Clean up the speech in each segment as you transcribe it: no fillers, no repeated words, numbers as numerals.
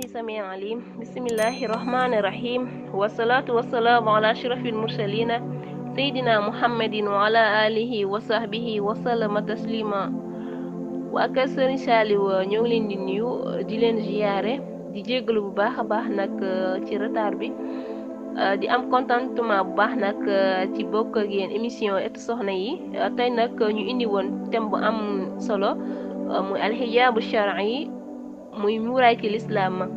السميع العليم. بسم الله الرحمن الرحيم، والصلاة والسلام على أشرف المرسلين سيدنا محمد وعلى آله وصحبه وسلم تسليما. waa kër Serigne Saliou ñoo ngi leen di nuyu di leen ziyaare di jéggalu bu baax a baax nag ci retard bi di am contentement bu baax nag ci bokk ak yéen émission Ëttu Soxna yi. tey nag ñu indi woon thème bu am solo muy alxijaabu shar'i, muy muuraay ci lislaam.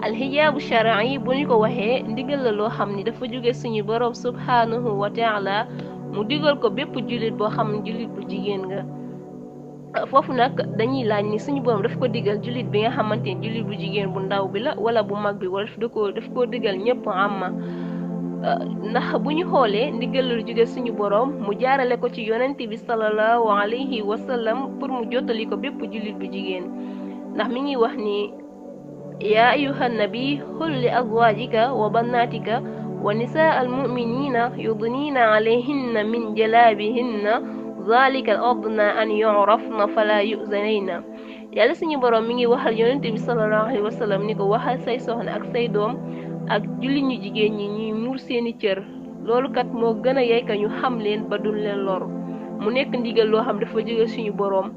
alxijaabu shar'i bu ñu ko waxee ndigal la loo xam ni dafa jóge suñu boroom subhanahu wa taala mu digal ko bépp jullit boo xam ne jullit bu jigéen nga. foofu nag dañuy laaj ni suñu borom daf ko digal jullit bi nga xamante ni jullit bu jigéen bu ndaw bi la wala bu mag bi, wala daf ko digal ñëpp amma. ndax bu ñu xoolee ndigal lu jóge suñu borom mu jaarale ko ci yonent bi sallallahu alayhi wa sallam pour mu jottali ko bépp jullit bu jigéen. ndax mi ngi wax ni yaa ayyuhan nabi xul li azwaajika wa banaatika wa nisaa al muminina yudniina alayhinna min jalaabihinna zalika adna an yu'rafna fala yu'zanayna. yàlla suñu borom mi ngi waxal yonent bi sallallahu alayhi wa sallam ni ko waxal say soxna ak say doom ak jullit ñu jigéen ñi ñuy muur seeni cër. loolu kat moo gën a yey ka ñu xam leen ba duñ leen lor. mu nekk ndigal loo xam dafa jóge suñu borom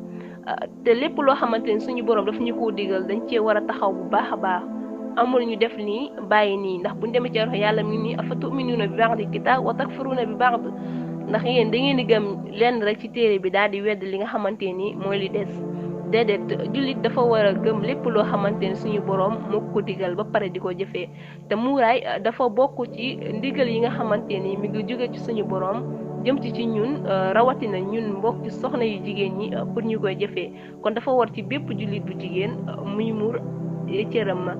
te lépp loo xamante ni suñu borom dafa ñu ko digal dañ cee war a taxaw bu baax a baax. amul ñu def nii bàyyi nii, ndax buñ demee ci yàlla mi ngi nii afa tu'minuuna bi ba'di kitaab wa takfuruuna bi ba'd. ndax yéen da ngeen di gëm lenn rek ci téere bi daal di wedd li nga xamante ni mooy li des. déedéet, jullit dafa war a gëm lépp loo xamante ni suñu borom moo ko digal ba pare di ko jëfee. te muuraay dafa bokk ci ndigal yi nga xamante ni mi ngi jóge ci suñu borom jëm ci ñun, rawatina ñun mbokk soxna yu jigéen ñi pour ñu koy jëfee. kon dafa war ci bépp jullit bu jigéen muy muur cëram.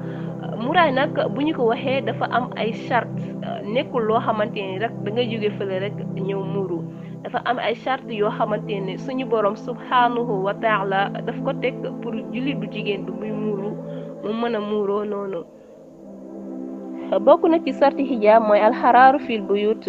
muraay nag bu ñu ko waxee dafa am ay charte, nekkul loo xamante ni rek da ngay jóge fële rek ñëw muuru. dafa am ay charte yoo xamante ne suñu borom subhanahu wa taala daf ko teg pour jullit bu jigéen bi muy muuru mu mën a muuroo noonu. bokk na ci sarti xijaab mooy alxaraaru fil buyut,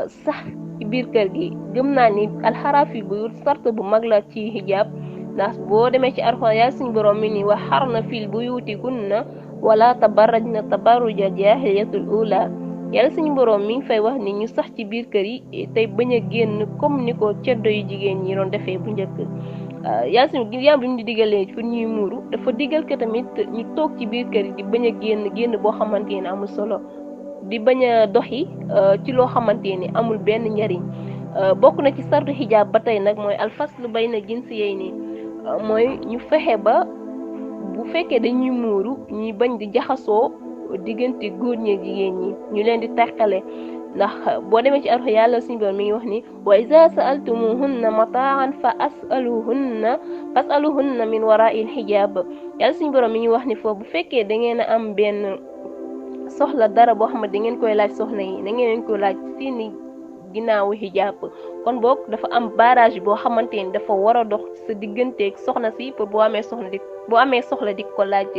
sax ci biir kër gi. gëm naa ni alxaraar fil buyut sart bu mag la ci xijaab, ndax boo demee ci Alxuraan yàlla suñu borom mi ni waxarna fil buyutikunna wala tabarrajna tabarruja jaahiliyatul ula. yàlla suñu borom mi ngi fay wax ni ñu sax ci biir kër yi tey bañ a génn comme ni ko ceddo yu jigéen ñi doon defee bu njëkk. yàlla suñu ginnaaw bi mu di digalee pour ñuy muuru dafa digal ko tamit ñu toog ci biir kër yi di bañ a génn boo xamante ni amul solo, di bañ a doxi ci loo xamante ni amul benn njariñ. bokk na ci sartu xijaab ba tey nag mooy alfaslu bayna jinsiyayni, mooy ñu fexe ba bu fekkee dañuy muuru ñuy bañ di jaxasoo diggante góor ñi jigéen ñi, ñu leen di teqale. ndax boo demee ci Alxuraan yàlla suñu borom mi ngi wax ni wa iza sa'altumuhunna mata'an fas'aluhunna min wara'il hijab. yàlla suñu borom mi ngi wax ni foofu bu fekkee da ngeen a am benn soxla dara boo xam ne da ngeen koy laaj soxna yi, da ngeen koy laaj seeni ginnaawu hijab. kon boog dafa am barrage boo xamante ni dafa war a dox sa digganteeg soxna si pour boo amee soxla di ko laaj.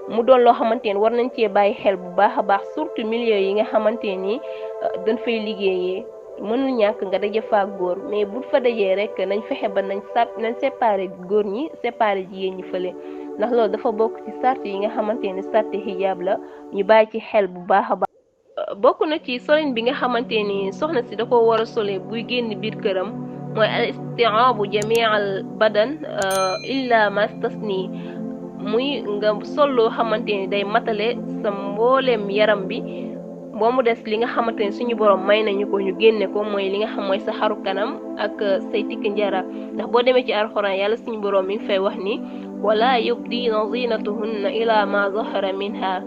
mu doon loo xamante ni war nañ cee bàyyi xel bu baax a baax, surtout milieu yi nga xamante ni dañ fay liggéeyee. mënul ñàkk nga daje fa góor, mais bu fa dajee rek nañ fexe ba nañ séparer góor ñi séparer jigéen ñi fële. ndax loolu dafa bokk ci sart yi nga xamante ni sarti xijaab la, ñu bàyyi ci xel bu baax a baax. bokk na ci solin bi nga xamante ni soxna si da ko war a solee buy génn biir këram mooy al isti'aabu jami'al badan illa ma stasni, muy nga sol loo xamante ni day matale sa mbooleem yaram bi boo mu des li nga xamante ni suñu borom may nañu ko ñu génne ko, mooy li nga xam mooy sa xaru kanam ak say tikki njara. ndax boo demee ci Alxuraan yàlla suñu borom mi ngi fay wax ni wala yubdina zinatuhunna ila ma zahara minha.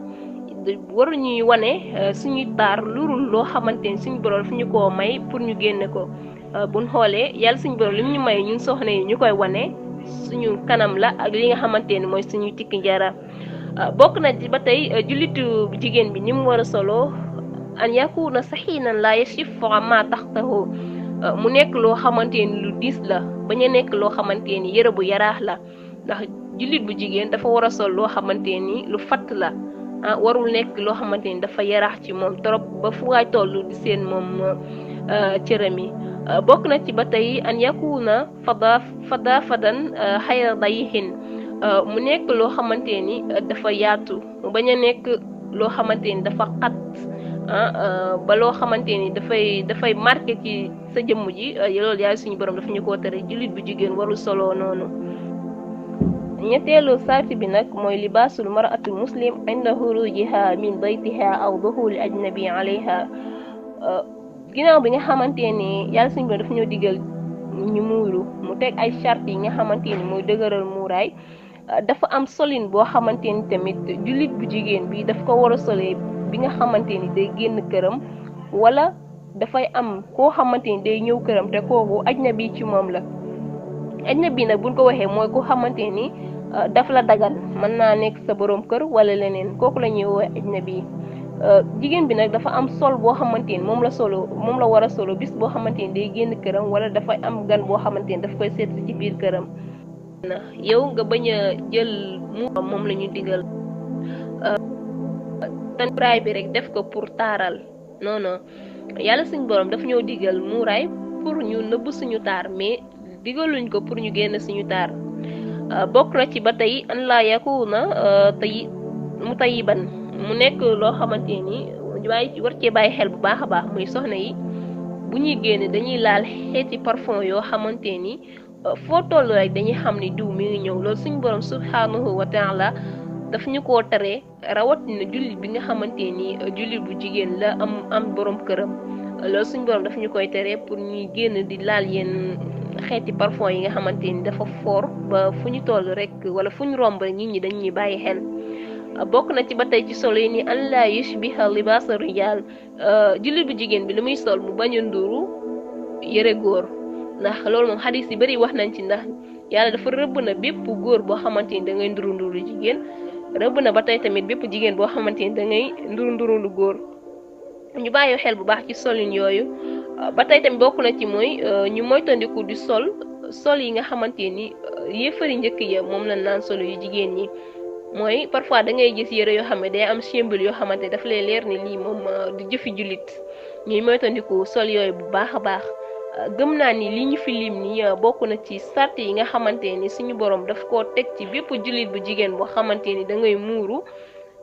waru ñuy wane suñuy taar lurul loo xamante ni suñu borom fi ñu koo may pour ñu génne ko. buñ xoolee yàlla suñu borom lim ñu may ñun soxna yi ñu koy wane suñu kanam la ak li nga xamante ni mooy suñu tikki njara. bokk na ci ba tey jullitu jigéen bi ni mu war a solo an yakuna saxiinan la yashifu ma taxtahu, mu nekk loo xamante ni lu diis la, bañ a nekk loo xamante ni yëre bu yaraax la. ndax jullit bu jigéen dafa war a sol loo xamante ni lu fatt la, warul nekk loo xamante ni dafa yaraax ci moom trop ba fu waay toll di seen moom cëram yi. bokk na ci ba tey an yakuna fadafadan xayra dayihin, mu nekk loo xamante ni dafa yaatu mu bañ a nekk loo xamante ni dafa xat ba loo xamante ni dafay marqué ci sa jëmm ji loolu yaay suñu borom dafa ñu koo tere jullit bu jigéen warul solo noonu. ñetteelu sarti bi nag mooy libaasul maratul muslim inda xurujiha min baytiha aw duxuli ajnabi alayha. ginnaaw bi nga xamante ni yàlla suñu borom dafa ñoo digal ñu muuru mu teg ay charte yi nga xamante ni mooy dëgëral muuraay. dafa am solin boo xamante ni tamit jullit bu jigéen bi daf ko war a solee bi nga xamante ni day génn këram wala dafay am koo xamante ni day ñëw këram te kooku ajnabi ci moom la. ajnabi nag buñ ko waxee mooy ko xamante ni daf la dagan mën naa nekk sa borom kër wala leneen kooku la ñuy woowee ajnabi. jigéen bi nag dafa am sol boo xamante ni moom la war a solo bis boo xamante ni day génn këram wala dafay am gan boo xamante ni daf koy seet ci biir këram. yow nga bañ a jël moom la ñu digal muuraay bi rek def ko pour taaral non non yàlla suñu borom daf ñoo digal muuraay pour ñu nëbb suñu taar mais digaluñ ko pour ñu génn suñu taar. bokk na ci ba tey an laa yakuna mutayiban mu nekk loo xamante ni war cee bàyyi xel bu baax a baax muy soxna yi bu ñuy génn dañuy laal xeeti parfum yoo xamante ni foo toll rek dañuy xam ni diw mi ngi ñëw loolu suñu borom subhanahu wa taala daf ñu koo tere rawatina jullit bi nga xamante ni jullit bu jigéen la am borom këram loolu suñu borom daf ñu koy tere pour ñuy génn di laal yenn xeeti parfum yi nga xamante ni dafa fort ba fu ñu toll rek wala fu ñu romb rek nit ñi dañuy bàyyi xel. bokk na ci ba tey ci solo yi ni an la yushbiha libaasa rijal jullit bu jigéen bi lu muy sol mu bañ a nduru yëre góor ndax loolu moom xadis yi bari wax nañ ci ndax yàlla dafa rëbb na bépp góor boo xamante ni da ngay nduru jigéen rëbb na ba tey tamit bépp jigéen boo xamante ni da ngay nduru lu góor ñu bàyyi xel bu baax ci solin yooyu. ba tey tamit bokk na ci mooy ñu moytandiku di sol yi nga xamante ni yéefari njëkk ya moom lañ naan solo yu jigéen ñi. mooy parfois da ngay gis yére yoo xam ne day am symbole yoo xamante ne daf lay leer ni lii moom di jëfi jullit ñuy moytandiku sol yooyu bu baax a baax. gëm naa ni li ñu fi lim ni bokk na ci sart yi nga xamante ni suñu borom daf koo teg ci bépp jullit bu jigéen boo xamante ni da ngay muuru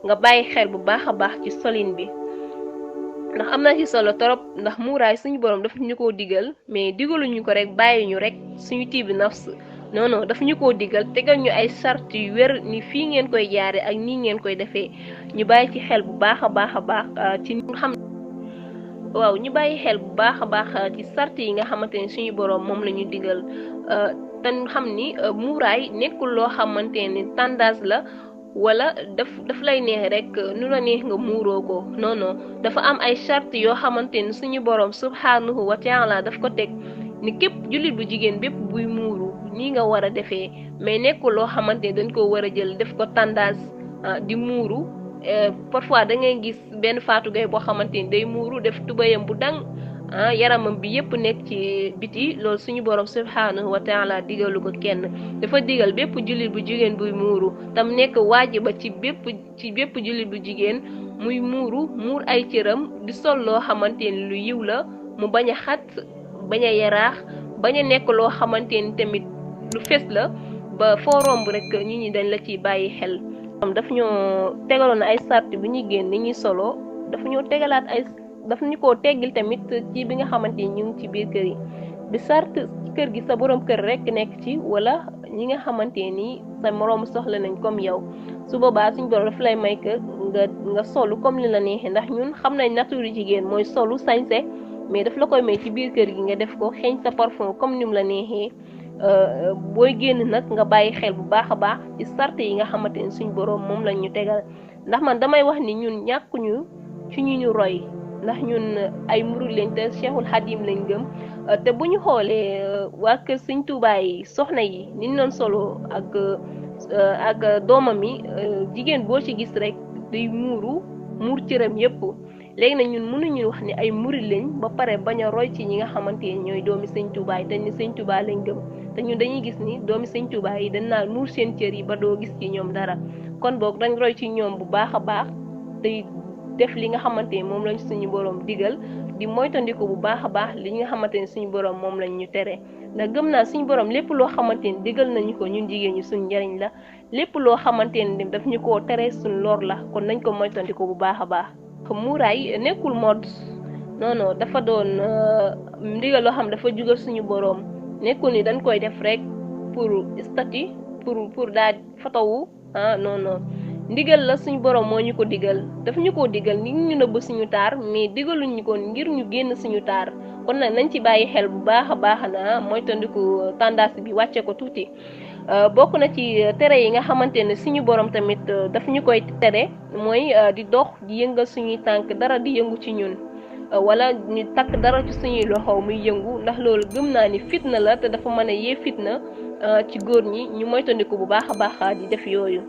nga bàyyi xel bu baax a baax ci solin bi. ndax am na ci solo torop ndax muuraay suñu borom daf ñu koo digal mais digaluñu ko rek bàyyi ñu rek suñu tiibi nafs non non daf ñu koo digal tegal ñu ay sart yu wér ni fii ngeen koy jaare ak nii ngeen koy defee ñu bàyyi ci xel bu baax a baax a baax ci xam ñu bàyyi xel bu baax a baax ci sart yi nga xamante ni suñu borom moom la ñu digal te xam ni muuraay nekkul loo xamante ni tendance la wala daf lay neex rek nu la neex nga muuroo ko non non dafa am ay sart yoo xamante ni suñu borom subhanahu wa taala daf ko teg ni képp jullit bu jigéen bépp buy muuru nii nga war a defee mais nekkul loo xamante ni dañ ko war a jël def ko tendance di muuru. parfois da ngay gis benn Fatou Gueye boo xamante ni day muuru def tubayam bu dang yaramam bi yépp nekk ci biti loolu suñu borom subhanahu wa taala digalu ko kenn dafa digal bépp jullit bu jigéen buy muuru tam nekk waajiba ci bépp jullit bu jigéen muy muur ay cëram di sol loo xamante ni lu yiw la mu bañ a xat bañ a yaraax bañ a nekk loo xamante ni tamit lu fes la ba foo romb rek nit ñi dañ la ciy bàyyi xel. daf ñoo tegaloon ay sart bi ñuy génn ni ñuy solo dafa ñoo tegalaat daf ñu koo teggil tamit ci bi nga xamante ni ñu ngi ci biir kër yi bi sart kër gi sa borom kër rek nekk ci wala ñi nga xamante ni sa moroom soxla nañ comme yow su boobaa suñu borom daf lay may que nga solu comme li la neexee ndax ñun xam nañ nature jigéen mooy solu sañse mais daf la koy may ci biir kër gi nga def ko xeeñ sa parfum comme ni mu la neexee. booy génn nag nga bàyyi xel bu baax a baax ci sart yi nga xamante ni suñ boroom moom lañ ñu tegal ndax man damay wax ni ñun ñàkkuñu ci ñu roy ndax ñun ay murid lañ te Cheikhul Khadim lañ gëm te bu ñu xoolee waa kër Sëñ Tuubaa yi soxna yi ni ñu doon solo ak doomam yi jigéen boo ci gis rek day muur cëram yépp léegi nag ñun mënuñu wax ni ay murid lañ ba pare bañ a roy ci ñi nga xamante ni ñooy doomi Sëñ Tuubaa yi dañ ni Sëñ Tuubaa lañ gëm te ñun dañuy gis ni doomi Sëñ Tuubaa yi dañ naa muur seen cër yi ba doo gis ci ñoom dara kon boog dañ roy ci ñoom bu baax a baax te def li nga xamante ni moom lañ suñu boroom digal di moytandiku bu baax a baax li nga xamante ni suñu boroom moom lañ ñu tere ndax gëm naa suñu borom lépp loo xamante ni digal nañu ko ñun jigéen ñi suñ njariñ la lépp loo xamante ni daf ñu koo tere suñ lor la kon nañ ko moytandiku bu baax a baax. muuraay nekkul mode non dafa doon ndigal loo xam dafa jugal suñu borom nekkul ni dañ koy def rek pour statut pour daal fotowu non ndigal la suñu borom moo ñu ko digal daf ñu ko digal ngir ñu nëbb suñu taar mais digaluñ ñu ko ngir ñu génn suñu taar kon nag nañ ci bàyyi xel bu baax a baax na moytandiku tendance bi wàcce ko tuuti. bokk na ci tere yi nga xamante ne suñu borom tamit daf ñu koy tere mooy di dox di yëngal suñuy tànk dara di yëngu ci ñun wala ñu takk dara ci suñuy loxo muy yëngu ndax loolu gëm naa ni fitna la te dafa mën a yee fitna ci góor ñi ñu moytandiku bu baax a baax di def yooyu.